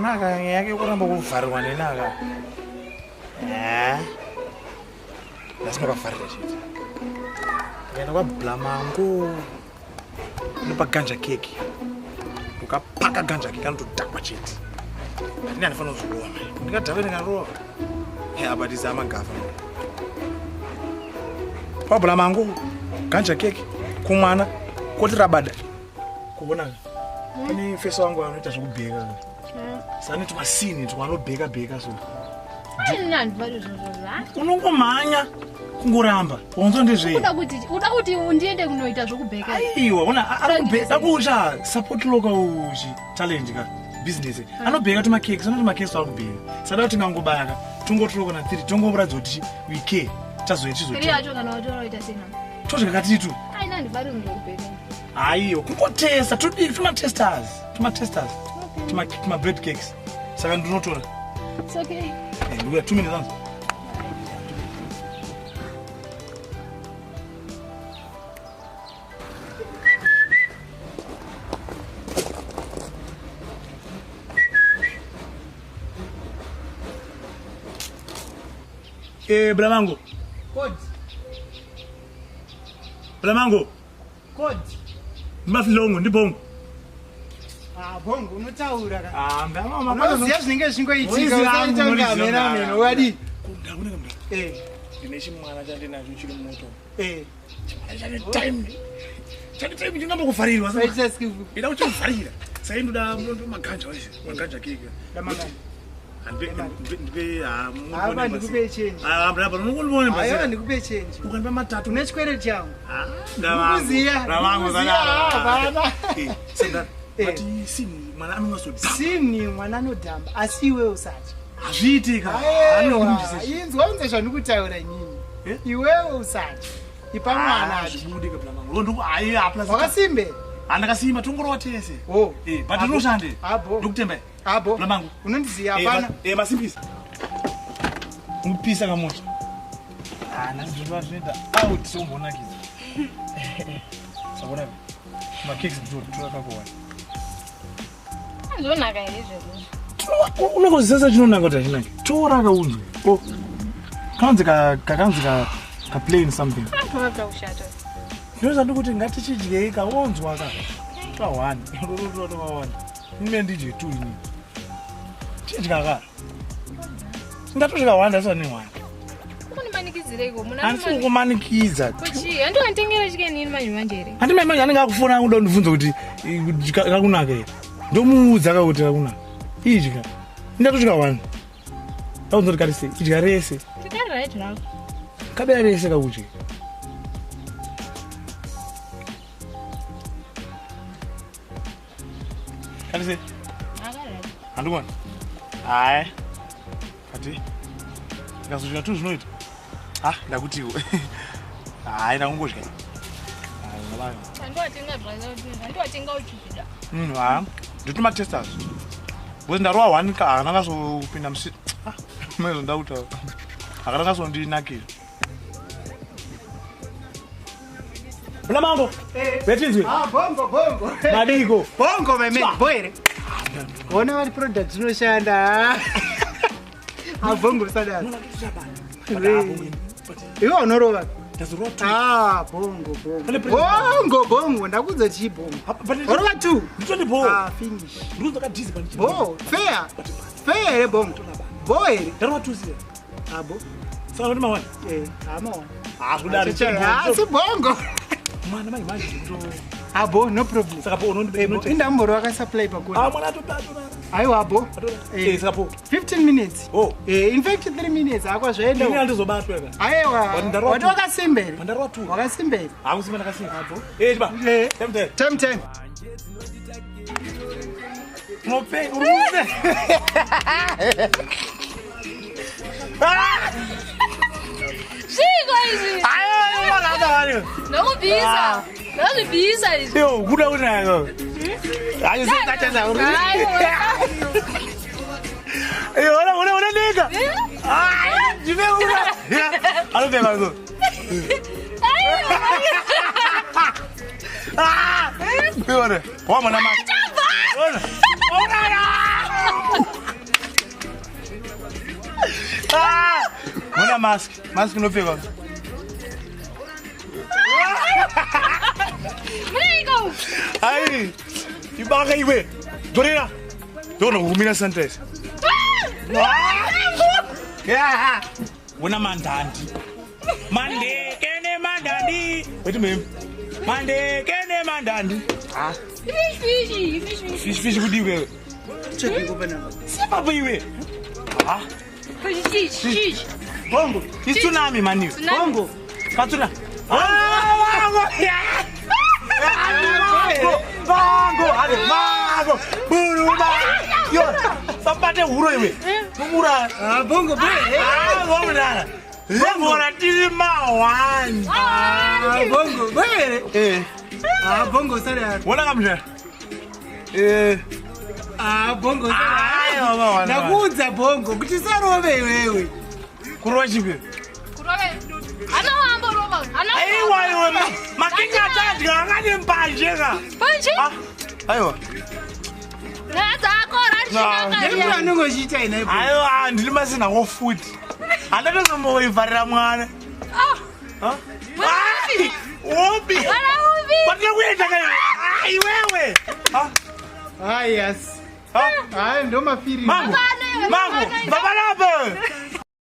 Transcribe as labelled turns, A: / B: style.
A: Mwana aka yake kuramba kuvharirwa nenaka. Eh. Ndasingakafarira chete. Ndikaenda kwaBlamango. Nopa ganja keki. Ukapaka ganja keki anotodhakwa chete. Ndini andifanira kuzorova manje. Ndikadhakwa ndikarova. Eh, apa tizama gafa. PaBlamango ganja keki kumwana koti rabada. Kuona pane fesa wangu anoita zvekubheka. Sane tumasini twanobheka bheka so. Unongomhanya kungoramba. Wanzo ndezvei?
B: Uda kuti uda kuti undiende kunoita zvokubheka.
A: Aiwa, ona ari kubheka kucha support local uchi challenge ka business. Anobheka tuma cakes, anoti ma cakes ari kubheka. Sada kuti ngangobaya ka. Tongotora kana 3 tongoratidza kuti we care. Tazoita
B: Tiri
A: chizoita.
B: yacho kana watora uita sei namo.
A: Todya katitu.
B: Aina ndibari zvokubheka.
A: Aiwa, kungotesta, tudii tuma testers, tuma testers. Tuma tuma bread cakes. Saka ndinotora.
B: It's okay.
A: Eh, ndikuya 2 minutes anzo. Eh, Blamango.
C: Code.
A: Blamango.
C: Code.
A: Mafilongo ndibongo.
C: Ah, bongo unotaura ka.
A: Ah, ndama
C: Unoziva zvinenge zvingoitika
A: Unoziva hangu,
C: usaita kunge
A: unoziva
C: hameno
A: hangu.
C: hameno wadii?
A: Ndakuna kamra.
C: Eh,
A: Ndine chimwana chandinacho chiri mumoto.
C: eh.
A: Chimwana chane time. Chane time chingambo kuvharirwa saka.
C: Waita skill.
A: Ida kuchivharira. Saka ndoda munondo maganja wese. Maganja keke.
C: Damaganja.
A: Ndipe ndipe ah
C: Hapa ndikupe change.
A: Ah, bravo, unongondiona
C: Aiwa
A: basi.
C: ndikupe change.
A: Ukandipa matatu.
C: Une chikwereti changu.
A: Ah,
C: Ndikuziya.
A: Ravangu
C: Ndikuziya, hapana.
A: Eh, senda.
C: Eh.
A: But sini mwana anongazoda.
C: Sini mwana anodhamba asi iwe usatya.
A: Hazviiti ka.
C: Aiwa, inzwa unze zvandikutaura inini.
A: Eh?
C: Iwewe usatya. Ipa mwana adye.
A: Hazvibudi ka Blamango. Ndoku ayi apla.
C: Wakasimbe?
A: Andakasimba tongorova tese.
C: Oh.
A: Eh, but ndinoshande.
C: Abo.
A: Ndokutemba.
C: Abo.
A: Blamango.
C: Unondiziya hapana.
A: Eh, masimbisa. Mupisa kamoto. Ah, nhasi zvinoda zvinoita out sombonakidza. Sabona. Makekes ndinotora kakuwana.
B: Zvonaka here izvozvo?
A: Unongozisa chinonaka kuti hachinaki. Tora kaunzwe. Oh. Kanzi ka kakanzi ka ka plain something.
B: Zvinoda kushata.
A: Ndinoza kuti ngatichidyei kaonzwa ka. Tora one. Tora one. Ine ndidye two ini. Chidya ka. Ndatosvika one ndasati ne one.
B: Ukunimanikidzireiko? Muna
A: Handisi kukumanikidza.
B: Kuchi, handikanditengera chicken ini manje manje here?
A: Handi mai manje anenge akufona akuda kundibvunza kuti eh, kuti kakunaka here. Ndomuudza ka kuti kakunaka. Idya. Ndatosvika one. Ndakunzwa kuti kari sei. Idya rese.
B: Tikari right rako.
A: Kabera rese kakudya. Kari sei.
B: Akari right.
A: Handikuona. Hayi. Kati. Ndikazodya tu zvinoita. Ah, ndakutiwo. Hayi, ndakungodya. Hayi, ndabaya.
B: Handiwatenga zvakaita handiwatenga uchizvida.
A: Ha. Ndituma testers. Because ndarova one ka hakana kazopinda musi. Ah, maizo ndakutaura. Hakana kazondinakira. Muna mambo.
C: Eh.
A: Betinzwe.
C: Ah, bongo bongo.
A: Madiko.
C: Bongo my man, bo here. Ona vari product dzinoshanda. Ah, bongo usadaro. Iwe unorova.
A: Ndazorova two.
C: Ah, bongo bongo.
A: Pane president.
C: Bongo bongo ndakuudza chii bongo. Orova two.
A: Nditoti bo.
C: Ah, finish.
A: Ndinonzwa kadhizi pani.
C: Bo, fair. Fair here bongo. Bo here.
A: Ndarova two siya.
C: Ah, bo.
A: Saka ndoti mawani.
C: Eh, ama.
A: Ah, zvekudaro.
C: Ah, si bongo.
A: Mwana manje manje kuto.
C: Ah, bo, no problem.
A: Saka po unondi
C: Eh, bo, indamboro vakasupply pakona.
A: Ah, mwana atoda atoda.
C: Aiwa bo.
A: Atoda.
C: Eh.
A: Eh, saka po.
C: 15 minutes.
A: Oh.
C: Eh, in fact 3 minutes akwa
A: Ini
C: zvaenda.
A: handizobatwa ka.
C: Aiwa.
A: But ndarova
C: Wati
A: two.
C: wakasimba here?
A: Ndarova two.
C: Wakasimba here?
A: Hakusimba ndakasimba. Eh, chiba.
C: Eh.
A: Time time.
C: Time time.
A: Unope, urupe.
B: Zviko izvi?
A: Ayo, mwana adawani.
B: Ndokubvisa. Ndozvibvisa izvi.
A: Yo, kuda kuti nayo. Ayo, sitachaza uri.
B: Aiwa.
A: Yo, ona ona ona nega. Ah, jibe ura. Anopeka zo. Ah! Ona, wa mwana ma. Ona. Ona. Ona mask. Mask inopfekwa.
B: Muneiko.
A: Ai. Ibaka iwe. Dorera. Dona kumira sanitize. Yeah. Wona mandandi. Mandeke nemandandi. Wait a minute. Mandeke nemandandi. Ah.
B: Fish fish, fish fish.
A: Fish fish kudi iwe.
C: Tsveke panapa.
A: Sipapo iwe. Ah.
B: Fish fish fish.
C: Bongo.
A: Itsunami mani.
B: Tsunami.
C: Bongo.
A: Katsuna. Ah, wango. Vango, vango, hadi vango. Buruma. Yo, sabate huro iwe. Numura.
C: Ah, bongo bo here.
A: Ah, vomudara. Levora tiri mawani.
C: Ah, bongo bo here.
A: Eh.
C: Ah, bongo sadaro.
A: Wona kamzvera. Eh.
C: Ah, bongo
A: Ai,
C: sadaro.
A: baba, wana.
C: Ndakuudza bongo kuti sarove iwewe.
A: Kurova chipi?
B: Kurova. Ana wambo rova. Ana.
A: Aiwa iwe makinga atadya akane mbanje ka.
B: Panje.
A: Ah. Aiwa.
B: Radzako
A: No.
C: Ndemwe
B: rachinaka.
C: anenge uchiita inai bongo.
A: Aiwa ndiri masinawo futi. Handatozomboivharira mwana.
B: Ah.
A: Ah? Ai, Upi.
B: Mwana upi?
A: Kwatiri kuenda ka iwe. Ah, iwewe. Ah,
C: Ah, yes.
A: ah.
C: Ah, ndo mafiri.
A: Mangu.
B: Baba,
A: Mangu.
B: baba,
A: Baba lapo.